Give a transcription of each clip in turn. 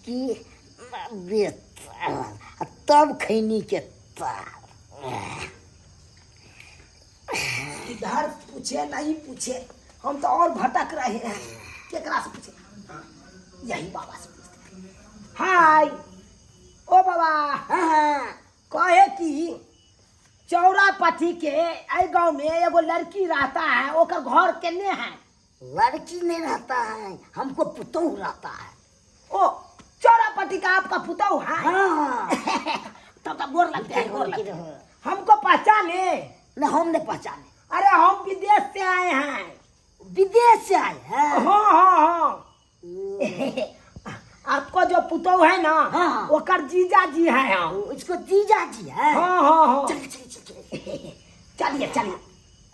कि आ तब खैनी के तार। इधर पूछे नहीं पूछे, हम तो और भटक रहे हैं। केकरा से पूछे? हाँ, यही बाबा से पूछते हैं। हाय ओ बाबा। हाँ। कहे कि चौरापति के एहि गांव में एगो लड़की रहता है, ओकर घर केने है? लड़की नहीं रहता है, हमको पुतोह रहता है। ओ चौरापति का आपका पुतोह है? हाँ। तब तो गोर लगते हैं, गोर लगते हैं। हाँ। हमको पहचाने? नहीं, हम नहीं पहचाने। अरे हम विदेश से आए हैं। विदेश से आए हैं? हाँ हाँ हाँ। आपको जो पुतोह है ना, हाँ। ओकर जीजा जी है हम। इसको जीजा जी है? हाँ हाँ हाँ। चल चल चल चल। चलिए चलिए।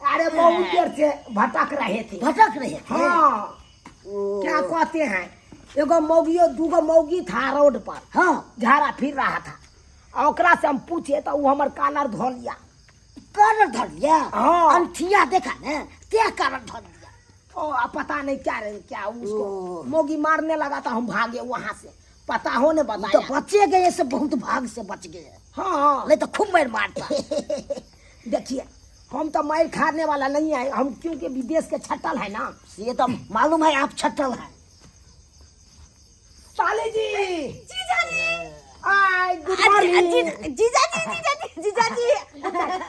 अरे बहुत देर से भटक रहे थे। भटक रहे थे? हाँ। ओ। क्या कहते हैं, एगो मौगियो दूगो मौगी था रोड पर। हाँ। झाड़ा फिर रहा था, आ ओकरा से हम पूछे तो वो हमर कालर धो लिया। कालर धर लिया? हाँ। अंठिया देखा ने ते कालर धर लिया। ओ आ पता नहीं क्या रे क्या उसको ओ। मौगी मारने लगा था, हम भागे वहां से, पता हो ने बताया। तो बचे गए से बहुत भाग से बच गए। हाँ। नहीं तो खूब मार मारता। देखिए हम तो मार खाने वाला नहीं है हम, क्योंकि विदेश के छटल है ना। ये तो मालूम है आप छटल है। साले जी। जीजा जी। आय गुड मॉर्निंग। जीजा जी, जीजा जी, जीजा जी।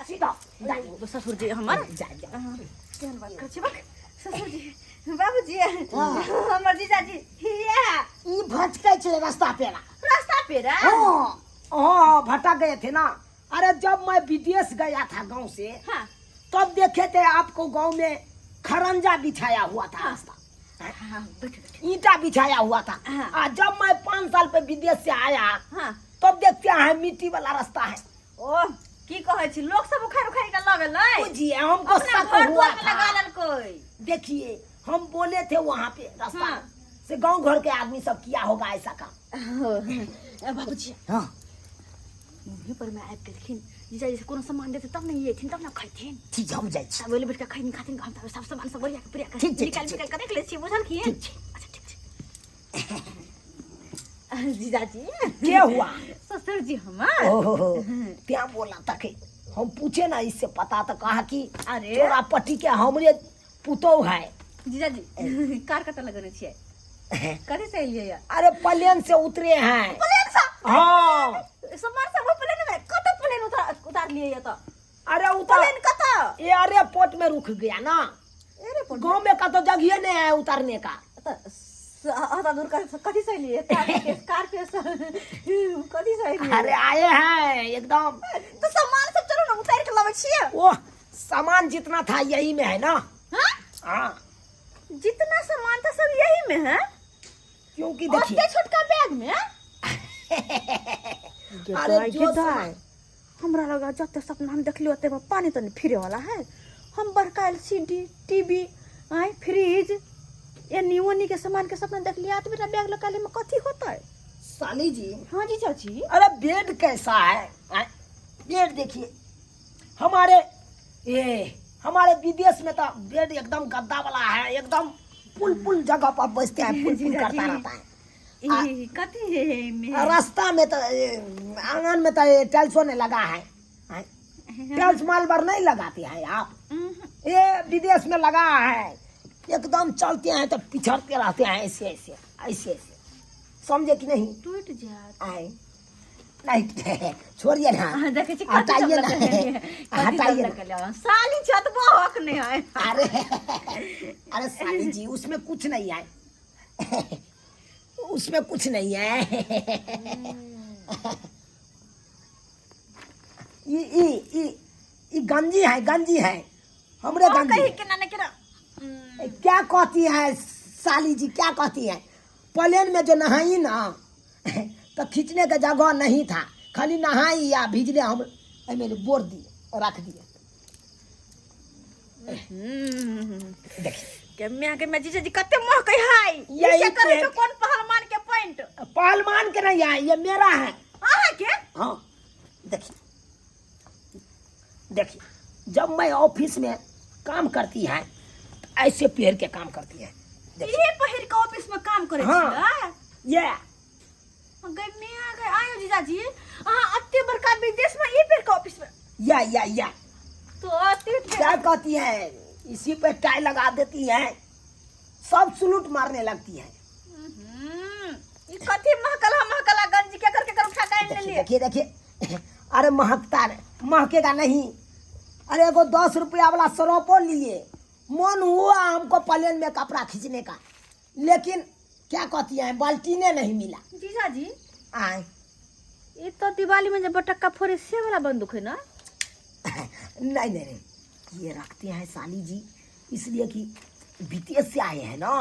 सीधा जा। ससुर जी हमर। जा जा। केहन बात करै छी बक ससुर जी, बाबूजी, हमर जीजा जी ये ई भटकै छलै रास्ता पेरा। रास्ता पेरा? हाँ। हाँ भटक गए थे ना। अरे जब मैं विदेश गया था गांव से, हाँ। तब देखे थे आपको गांव में खरंजा बिछाया हुआ था रास्ता। हाँ, बैठो, बैठो। ईंटा बिछाया हुआ था। हाँ। आ जब मैं 5 साल पे विदेश से आया, हाँ। तब देखते हैं मिट्टी वाला रास्ता है। ओ की कहै छी, लोग सब उखाड़ उखाड़ के लऽ गेलै। बुझिए हमको अपना शक घर हुआ दुआर में था। लगा लेलकै। देखिए हम बोले थे वहाँ पे रास्ता हाँ। से गांव घर के आदमी सब किया होगा ऐसा काम। बाबूजी। हाँ। मुँहे पर में आबि गेलखिन जीजाजी से कोनो सामान देते तब ने एथिन, तब ने खैथिन। ठीक हम जाइ छी। सब ओले बैठ के खैथिन खाथिन, हम तब सब सामान सब ओरिया के पुरिया के ठीक छै, निकाल ठीक छै। निकाल के देख लै छी, बुझलखिन? ठीक छै। अच्छा ठीक छै। जीजाजी। के हुआ? ससुर जी हमार। ओहो क्या बोला तक हम पूछे ना इससे पता तो कहा कि अरे। तोरा पति के हमरे पुतोह है। जीजाजी कार कतऽ लगेने छियै? कथी से एलियै या? अरे प्लेन से उतरे हैं। प्लेन से? हाँ। सामान सब प्लेन में कतऽ प्लेन उतार लिए या तो? अरे उतार प्लेन कतऽ? ये एयरपोर्ट में रुक गया ना। एयरपोर्ट गांव में कतौ जगह नहीं है उतरने का। तो अता दूर कथी से एलियै? कार के कथी से एलियै? अरे आए हैं एकदम। तो सामान सब चलो ना उतार के लाबै छियै। वो सामान जितना था यही में है ना। हाँ? हाँ। जितना सामान था सब यही में है? क्योंकि देखिए ओते छोटका बैग में? अरे जो सामान हमरा लगा जते सपना हम देखलियो ओते में पानी तो नहीं फिरे वाला है। हम बड़का एलसीडी टीवी आय फ्रिज एनी ओनी के सामान के सपना देखलिए, तो बेटा बैग लगा ले में कथी होता है? साली जी। हाँ जी चाची। अरे बेड कैसा है? आय, बेड देखिए हमारे ये हमारे विदेश में तो बेड एकदम गद्दा वाला है, एकदम पुल पुल जगह पर बैठते हैं, पुल पुल करता रहता है। ई कथी है में? रास्ता में तो आंगन में तो ये टाइल्सो नहीं लगा है। टाइल्स मालबर नहीं लगाते हैं आप, ये विदेश में लगा है। एकदम चलते हैं तो पिछड़ते रहते हैं ऐसे ऐसे ऐसे ऐसे, समझे कि नहीं? टूट जात। आए नहीं छोड़िए ना। हाँ, देखे छी, हटाइए ना, हटाइए हटाइए ना। साली छत बहक नहीं है। अरे अरे साली जी उसमें कुछ नहीं है, उसमें कुछ नहीं है। ई ई ई ई गंजी है, गंजी है हमरे गंजी। कहीं के ना केना। क्या कहती है साली जी, क्या कहती है? प्लेन में जो नहाई ना तो खींचने का जगह नहीं था, खाली नहाई या भिजले हम मेरे बोर दिए रख दिए। देखिए के म्या के म्या जीजा जी कते महकै है। यही ये करे पेंट। तो कौन पहलवान के पैंट? पहलवान के नहीं है, ये मेरा है। अहाँ के? हाँ देखिए देखिए, जब मैं ऑफिस में काम करती है तो ऐसे पहन के काम करती है। देखिए। ये पहिर के ऑफिस में काम करे हाँ। छियै? ये गई मियाँ गई आयो जीजाजी अहाँ अत्ते बड़का विदेश में ई बेर के ऑफिस में या या या तो अत्ते क्या कहती है, इसी पे टाई लगा देती है, सब सुलूट मारने लगती है। ई कथी महकला महकला गंजी के करके कर उठा के आनि देखिए लेलिए। देखिए देखिए, अरे महकता रे, महकेगा नहीं। अरे एगो 10 रुपया वाला सरोपो लिए, मन हुआ हमको प्लेन में कपड़ा खींचने का, लेकिन क्या कहती है बाल्टीने नहीं मिला। जीजाजी आए ई तो दिवाली में जब बटक्का फोड़े से वाला बंदूक है ना? नहीं नहीं नहीं, ये रखते हैं साली जी इसलिए कि विदेश से आए हैं ना,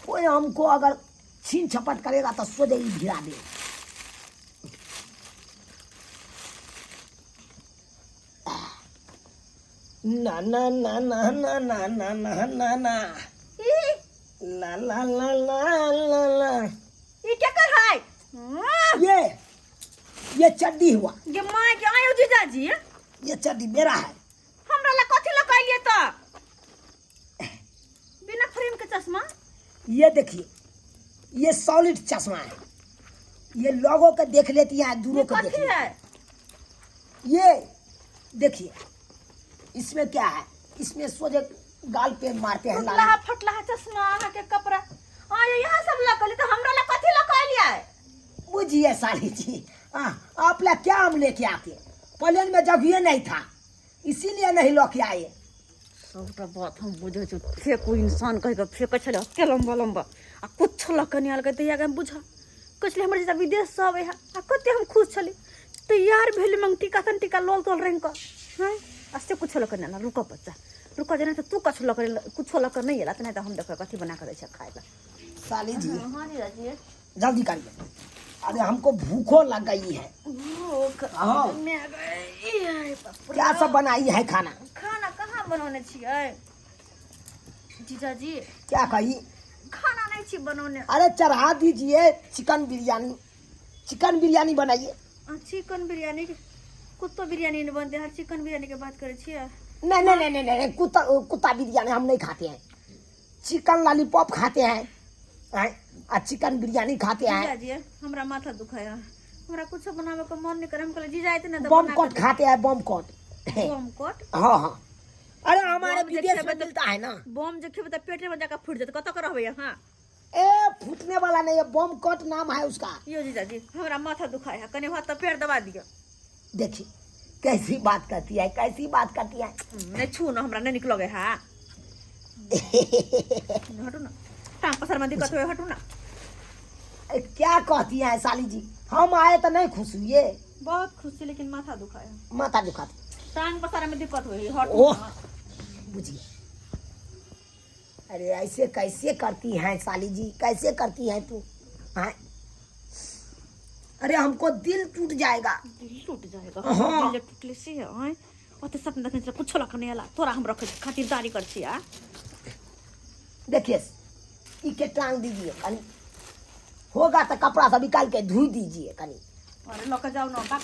कोई हमको अगर छीन छपट करेगा तो सोझे ही भिड़ा दे। ना ना ना ना ना ना ना ना ना ना ई ला ला ला ला ला ला। ई क्या कर है? ये चड्डी हुआ। ये माँ के आयो जीजाजी, ये चड्डी मेरा है। हमरा ला कथी ला कहलिए तो बिना फ्रेम के चश्मा। ये देखिए, ये सॉलिड चश्मा है, ये लोगों के देख लेती है, दूरों ये के देख कथी लेती है? है। ये देखिए इसमें क्या है, इसमें सोझे गाल पे मारते हैं लाल। टुटलाहा फटलाहा चश्मा अहाँ के कपड़ा आयो यहाँ सब ला कहलिए तो हमरा ला कथी ला कहलिए? बुझिए साली जी, आप ला क्या हम लेके आते, प्लेन में जगह नहीं था इसीलिए नहीं लौके आए। सबटा बात हम बुझै छी, फेकू इंसान कहि के फेकै छलै एते लम्बा लम्बा आ कुछो लऽ कऽ नहि आयल दैया हम बुझ कहै छलै हमर जीजा विदेश से अबै है आ कते हम खुश छली। तैयार भेल मंगटीका तंटीका लोल तोल रंग कऽ हैं आ से कुछो लऽ कऽ नहि आयल। रुकऽ बच्चा रुकऽ, जेना तऽ तू कछु लऽ कऽ कुछो लऽ कऽ नहि एला तऽ नहि तऽ हम देखबै कथी बना कऽ दै छै खाय लए। साली जी हाँ जीजाजी जल्दी करिए, अरे हमको भूखो लग गई है। भूख हाँ। मैं गई है बाप रे। क्या सब बनाई है खाना? खाना कहाँ बनौने छियै जीजाजी? क्या कही? खाना नहीं छी बनौने। अरे चढ़ा दीजिए चिकन बिरयानी, चिकन बिरयानी बनाइए। चिकन बिरयानी कुत्तो बिरयानी नहीं बनते हैं, चिकन बिरयानी के बात करे छियै। नहीं नहीं नहीं नहीं नहीं, कुत्ता कुत्ता बिरयानी हम नहीं खाते हैं, चिकन लॉलीपॉप खाते हैं, हैं? आ चिकन बिरयानी खाते हैं। जीजाजी हमरा माथा दुखाय है, हमरा कुछ बनावे के मन नहीं करे। हम कहले जीजा आते ना तो बम बना कट के खाते हैं, बम कट। बम कट? हाँ हाँ, अरे हमारे बम जे विदेश खेबै में तऽ- मिलता है ना। बम जे खेबै तऽ पेटे में जाकर फूट जेतै, कतऽ के रहबै अहाँ? ए फूटने वाला नहीं है, बम कट नाम है उसका। यो जीजाजी हमरा माथा दुखाय है, कने हाथ तऽ पैर दबा दियौ। देखिए कैसी बात करती है, कैसी बात करती है। नहीं छू ना, हमरा नहीं निक लगे है। हटू ना, टांग पसार में दिक्कत होय, हटू ना। ए, क्या कहती है साली जी, हम आए तो नहीं खुश हुए? बहुत खुश छी लेकिन माथा दुखाय है। माथा दुखाती, टांग पसार में दिक्कत होय, हटू ओह। ना। बुझिए, अरे ऐसे कैसे करती हैं साली जी, कैसे करती हैं तू? हाँ? अरे हमको दिल टूट जाएगा। दिल टूट जाएगा। हाँ। दिल टूटले से आय ओते सपना देखने छलै कुछो लऽ कऽ नहि एला, तोरा हम रखै छी, खातिरदारी कर छी। आ देखिए इके टांग दीजिए कनी, होगा तो कपड़ा सब निकाल के धो दीजिए कनी। अरे लऽ कऽ जाउ ना बाप।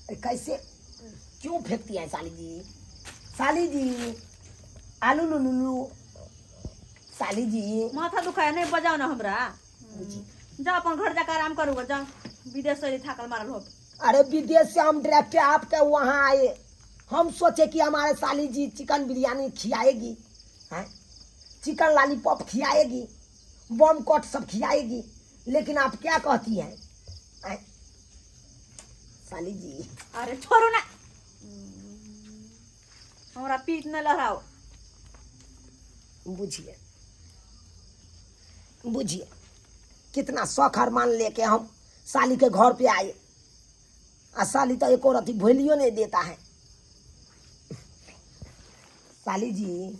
अरे कैसे क्यों फेंकती है साली जी? साली जी आलू लू लू लू साली जी माथा दुखाय नहीं बजाउ ना हमरा। बुझी। जाओ अपन घर जाकर आराम करूँगा, जाओ विदेश से थाकल मारल हो। अरे विदेश से हम डायरेक्ट आपके वहाँ आए, हम सोचे कि हमारे साली जी चिकन बिरयानी खिलाएगी, हैं, चिकन लॉलीपॉप खिलाएगी, बम कट सब खिलाएगी, लेकिन आप क्या कहती हैं, हैं? साली जी अरे छोड़ू ना, हमरा पीठ न लहराओ। बुझिए बुझिए कितना शौक अरमान लेके हम साली के घर पे आए, आ साली तो एको रति भोलियो नहीं देता है। साली जी,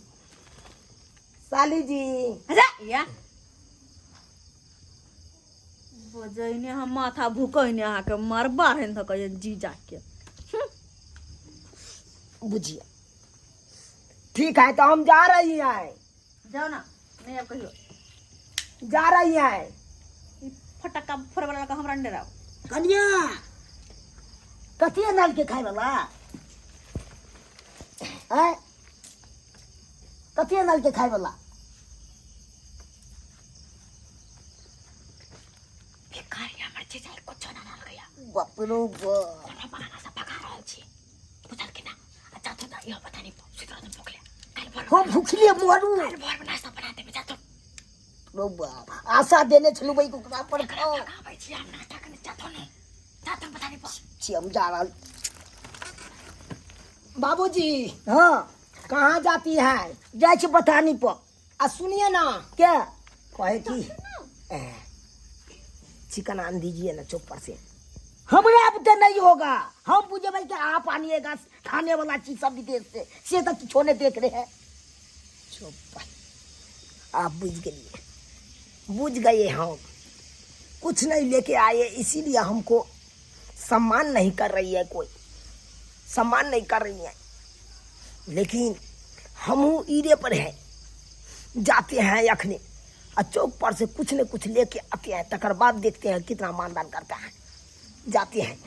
साली जी जा या बजैने हम माथा भुकैने अहाँके मरबा रहनि धऽ जीजा के। बुझिए ठीक है तो हम जा रही हैं। जाओ ना, नहीं अब कहियो जा रही हैं। ई फटक्का फोड़े वाला हमरा नहीं डराओ। कनिया कथी नल के खाय वाला आय, कथी नल के खाय वाला? भिखारी हमर जीजा कुछो ना आनलकै बाप रो बाप। कोनो बहाना से भगा रहल छी बुझल कि ना आ जाथुन तऽ इहो पता नहीं सुति रहथुन भुखले काल्हि भोर हम भुखले मरू काल्हि भोरमे नाश्ता बना देबै जाथुन रो बाप आशा देने छलहुँ भाई ओकरा पर खाओ भगाबै छी हम नाश्ता कने जाथुन जाथुन पता नहीं छी हम जा रहल। बाबूजी। हाँ। कहाँ जाती है? जाइ छी बथानी पर। आ सुनिए ना। क्या? कहे की चिकन आन दीजिए ना चौक पर से। हमरा अब तो नहीं होगा, हम बुझे कि आप आनिएगा खाने वाला चीज सब विदेश से तो किछो नहीं देख रहे हैं। चुप, आप बुझ गए, बुझ गए, हम कुछ नहीं लेके आए, इसीलिए हमको सम्मान नहीं कर रही है कोई, सम्मान नहीं कर रही है। लेकिन हम ईरे पर हैं, जाते हैं अखने और चौक पर से कुछ न कुछ लेके आते हैं, तकर बाद देखते हैं कितना मानदान करता है। जाते हैं।